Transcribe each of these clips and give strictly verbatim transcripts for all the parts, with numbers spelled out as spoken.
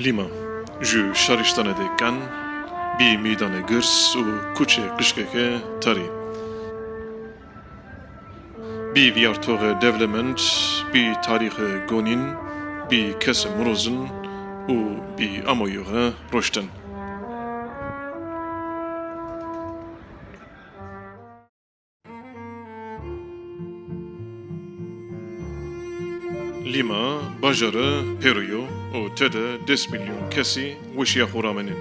Lîma, ju şarîştanêde ken, bî mîdanê girs û kuçê qijkeke tarî. Bî vîyartoxe dewlemend, bî tarîxe gonîn, bî kese mirozin û bî amoyoxe roşten. Lîma bajarê Pêro yo û tede des milyon kesî weşîya xo ramenê.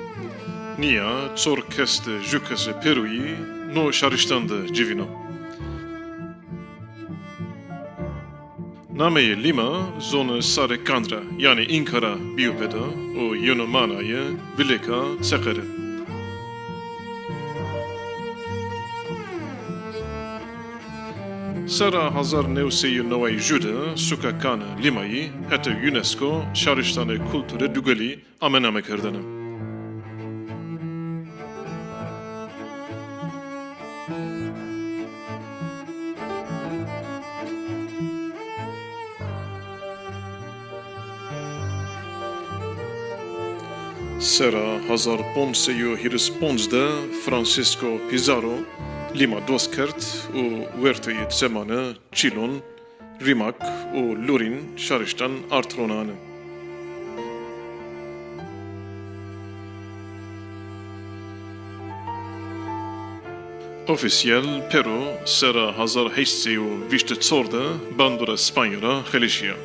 Nîya çor kes de ju kesê Pêroyî no şarîştan de civîno. Nameyê Lîma zonê sarê Kandra, yanî Înka ra bîyo peyda û yeno manayê vilêka seqere. Serra hezar new sey û neway ju de suka Kanê Lîmayî hetê UNESCO şarîştanê kulturê dugelî ame namekerdene. Serra hezar ponc sey û hîris ponc de Francisco Pizarro Lîma dost kerd û werteyê çemane Çîlon, Rîmak û Lurîn şarîştan ard ronane. Ofîsîyel Pêro serra hezar heşt sey û vîst û çor de bandora Spanya ra xelîşîya.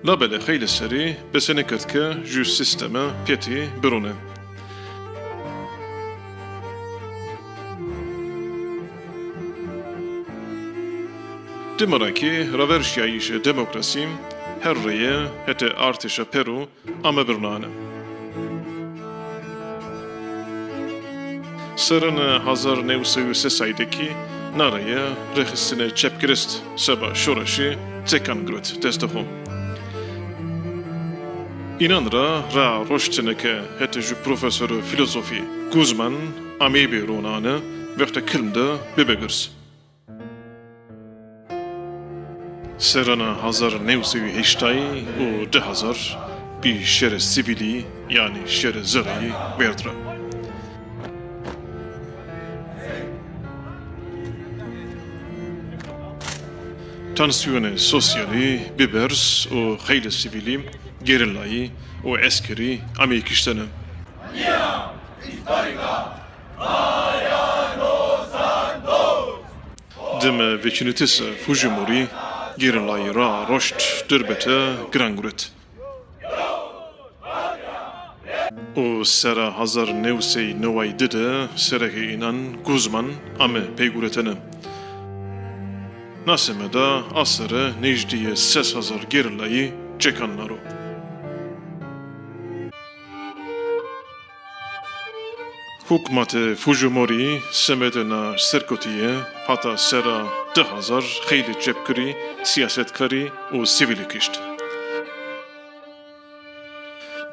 Labelê xeylê serî bese nêkerd ke ju sîsteme pêtî birûne. Dima ra kî raverşîyayîşê demokrasî her reye hetê artêşa Pêro ame birnane. Serranê hezar new sey û sesay de kî na reye rêxistinê çepgirist seba şoreşî çekan giret destê xo. Înan ra raa roştene ke hetê ju profesorê fîlozofî Guzman ameybê ronane, wextê kilm de bibê girs. Serranê hezar new sey û heştay û di hezar bî şerê sivîlî, yanî şerê zereyî werd ra. Tansîyonê sosyalî bî berz û xeylê sivîlî, gerîlayî û eskerî ameyî kiştene. Dime vêşînitîse Fujimori gerîlayî raa roşt, dirbete giran guret. Û serra hezar new sey neway di de sereke înan Guzman ame peyguretene. Na semeda a sere nêjdîyê ses hezar gerîlayî çekan na ro. Hukmatê Fujimori semedê na serkotîye hata serra di hezar xeylê çepgirî, sîyasetkarî û sivîlî kişt.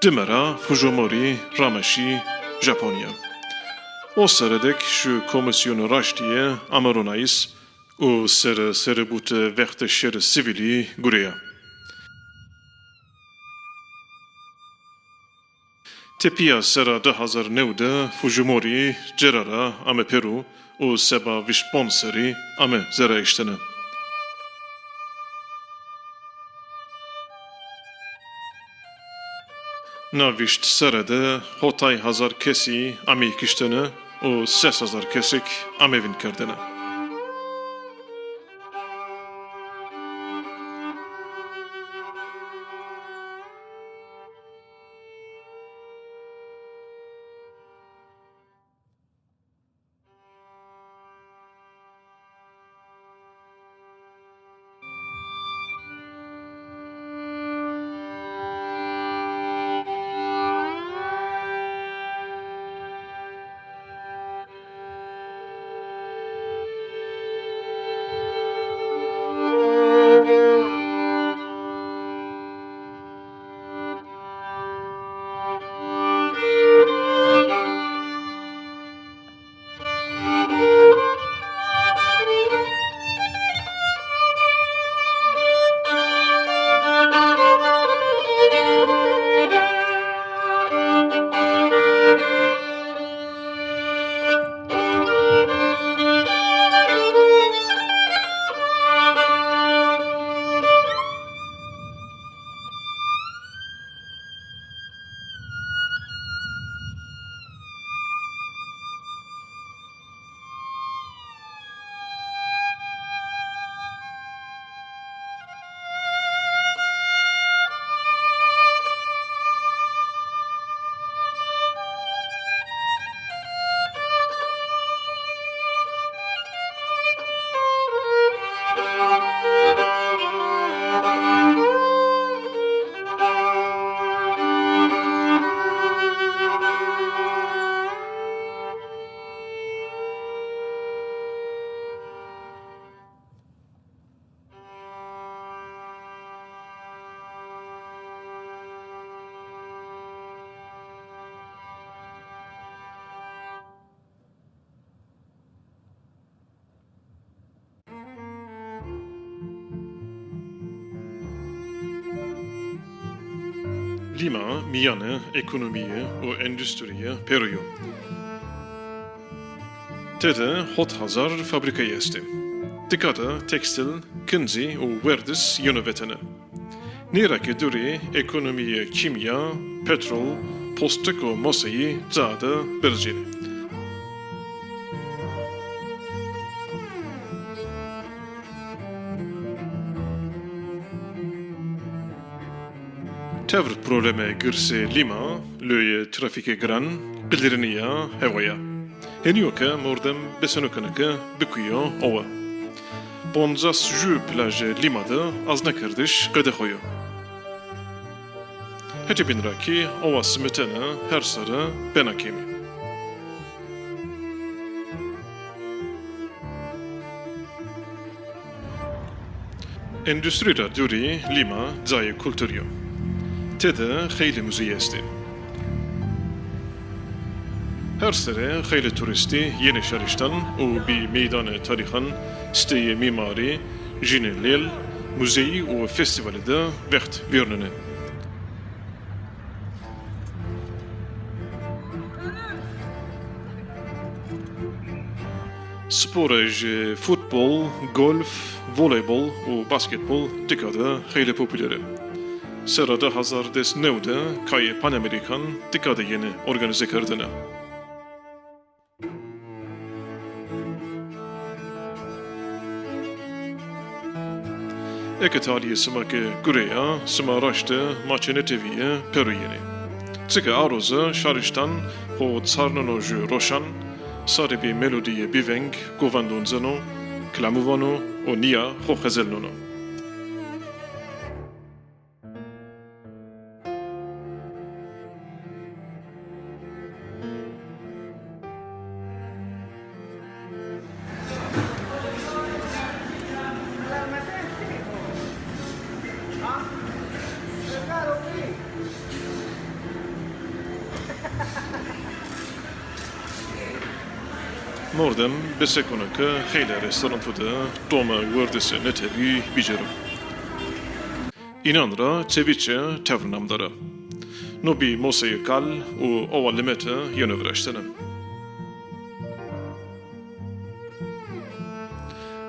Dime ra Fujimori rame şî Japonya. O sere de kî ju komîsyonê raştîye ame ronayîs û sere serebûte wextê şerê sivîlî gureya. Tepîya serra di hezar new de Fujimori cêra ra ame Pêro û seba vîst ponc serrî ame zereyiştene. Na vîst serre de hotay hezar kesî ameyî kiştene û ses hezar kesêk ame vîndkerdene. Lîma mîyanê ekonomîye û endustrîye pêro yo. Tede hot hezar fabrîkayî estê. Tika de tekstîl, kincî û werdis yeno vetene. Nî ra ke dûrî ekonomîye kîmya, petrol, postik û moseyî ca de bircînê. Tewr probleme girsê Lîma, loyê trafîkê giran, qilirînîya hewaya. Henî yo ke mordem beseno keno ke bikuyo owe. Poncas jû plajê Lîma de aznekerdiş qedexo yo. Hetê bîn ra kî owa simitene her serre bena kêmî. Endustrî ra dûrî Lîma cayê kulturî yo. Tede xeylê muzeyî estê. Her serre xeylê turîstî yenê şariştan û bî meydanê tarîxan, siteyê mîmarî, jînê lêl, muzeyî û festîvalî de wext vîrnenê. Sporê jî futbol, golf, voleybol û basketbol tika de xeylê populer ê. Serra di hezar des new de kayê Panamerîkan tika de yenê organîzekerdene. Eke talîyê sima ke gure ya, sima raşte maçê netewîye pêro yenê. Çike a roze şariştan xo çarneno jû roşan, sarê bî melodîye bîveng govend onceno, kilamû vano û nîya xo xezelneno. Mordem besekona ke xeylê restoranto de tome werdisê netewî bicero. Înan ra ceviche tewr namdar a. No bî moseyê kal û owa limete yeno viraştene.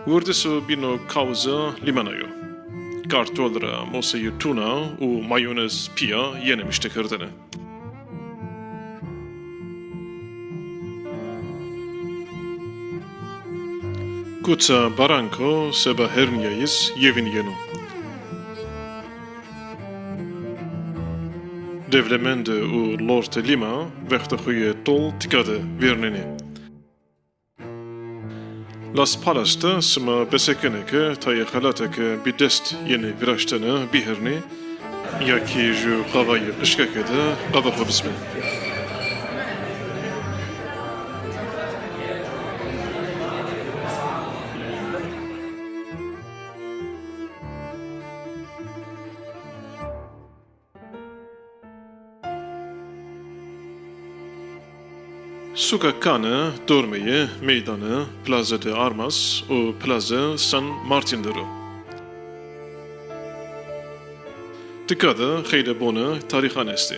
Werdiso bîno kawze lîmena yo. Kartol ra moseyê tuna û mayonez pîya yenê miştekerdene. Kuça Barranco seba hernîyayîs yewîn yeno. Dewlemende û lortê Lîma wextê xo yê tol tika de vêrnenê. Las Palmas de sima besekenê ke tayê xelatê ke bî dest yenê viraştene bihêrnê, ya kî ju qavayê qijkeke de qava xo bismê. Sûka Kane dormeyê meydanê Plaza de Armas û Plaza San Martin der o. Tika de xeylê bonê tarîxan estê.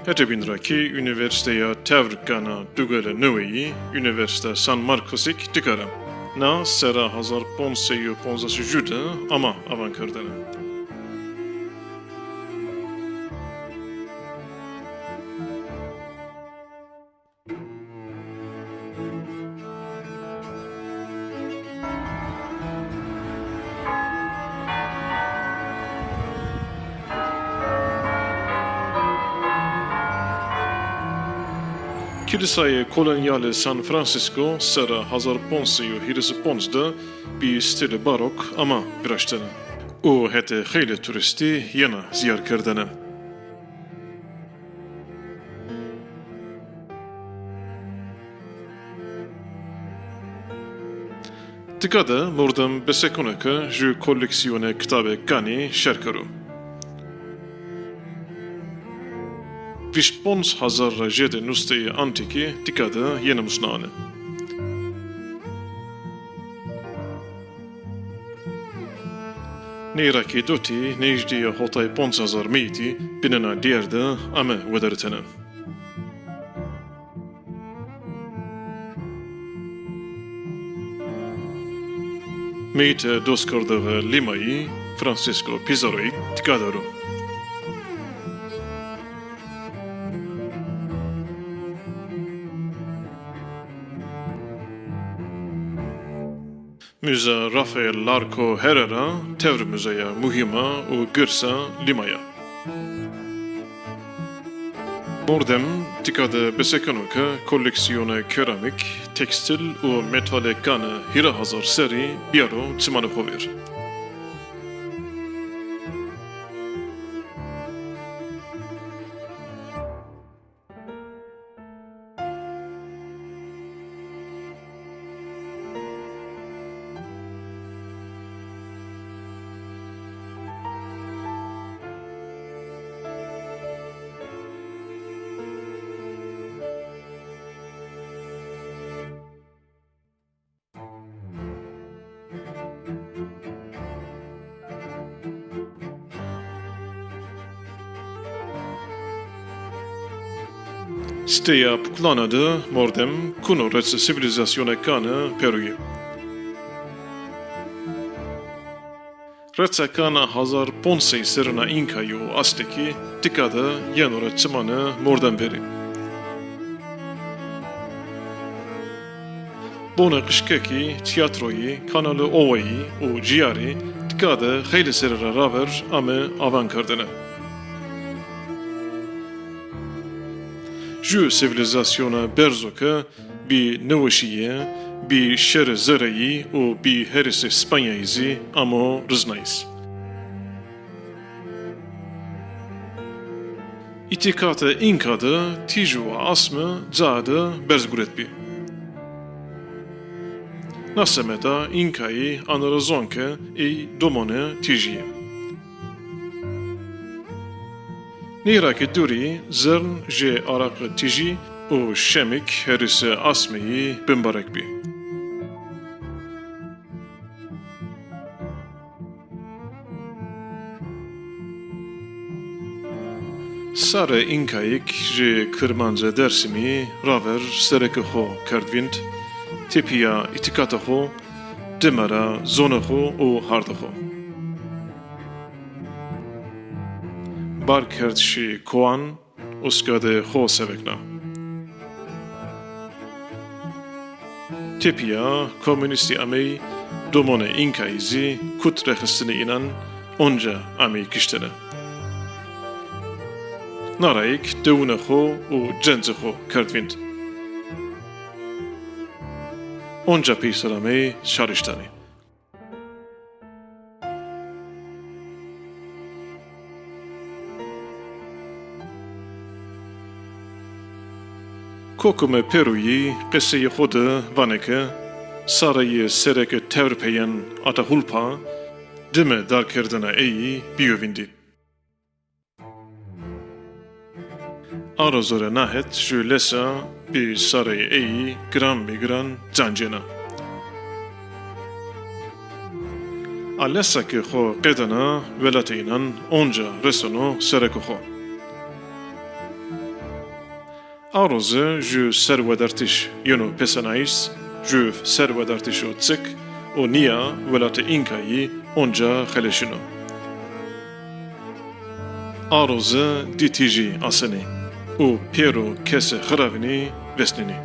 Hetê bîn ra kî unîversîteya tewr gana dugelê neweyî, Unîversîta San Marcosî kî tika ra. Na serra hezar ponc sey û ponzas û jû de ama avankerdene. Kilîsayê kolonyalê San Francisco serra hezar ponc sey û hîris û ponc de bî stîlê barok ama viraştene û hetê xeylê turîstî yena zîyarkerdene. Tika de mordem besekona ke ju koleksîyonê kitabê kanî şer kero. Vîst ponc hezar ra jêde nusteyê antîkî tika de yenê musnaane. Ey ra kî dotî nêjdîyê hotay ponc hezar meyîtî binena dîyer de ame wederitene. Meyîtê dostkerdexê Lîmayî Francisco Pizarroyî tika der o. Muze Rafael Larco Herrera tewr muzeya muhîm a û girs a Lîma ya. Mordem tika de bisekeno ke koleksîyonê keramîk, tekstîl û metalê kanê hîrê hezar serrî bîyaro çimanê xo vîr. Siteya Puklana de mordem kuno reçê sivîlîzasyonê kanê Peruyî. Reçê kanê hezar ponc sey serrîna Înkayî û Astekî tika de yeno ra çimanê mordem verî. Bonê qijkekî, tîyatroyî, kanalê owayî û cîyarî tika de xeylê serrî ra raver ame avankerdene. Ju sivîlîzasyona berzo ke bî nêweşîye, bî şerê zereyî û bî herêsê Spanyayî zî amo riznayîs. Îtîkatê Înka de tîj û asme caê de berz guretbî. Na semeda Înkayî ana ra zon ke ey domonê tîjî yê. Ney ra kî dûrî zern jê araqê tîjî û şemik herêsê asmeyî bimbarek bî. Sarê Înkayîk jê Kirmancê Dêrsimî raver serekê xo kerd vînd, tepîya îtîkatê xo, dime ra zonê xo û hardê xo. Bar kerd şî kowan, uskadê xo sevekna. Tepîya komunîstî amey, domonê Înkayî zî kut rêxistinê înan onca amey kiştene. Narayîk dewunê xo û cencê xo kerd vînd. Onca peyser amey şariştanî. Kokumê Peruyî qeseyê xo de vanê ke sareyê sereke tewr peyen Atahualpa dime darkerdena ey bîyo vîndî. A roze ra na het ju lesa bi sareyê ey giran bi giran can cêna. A lesa ke xo qedena welatê înan, onca reseno serekê xo. A roze ju serwedartiş yeno pesenayîs, ju serwedartişo çik û nîya welatê Înkayî onca xeleşîno. A roze dî tîjî asenî û pêro kesê xiravînî vesnenî.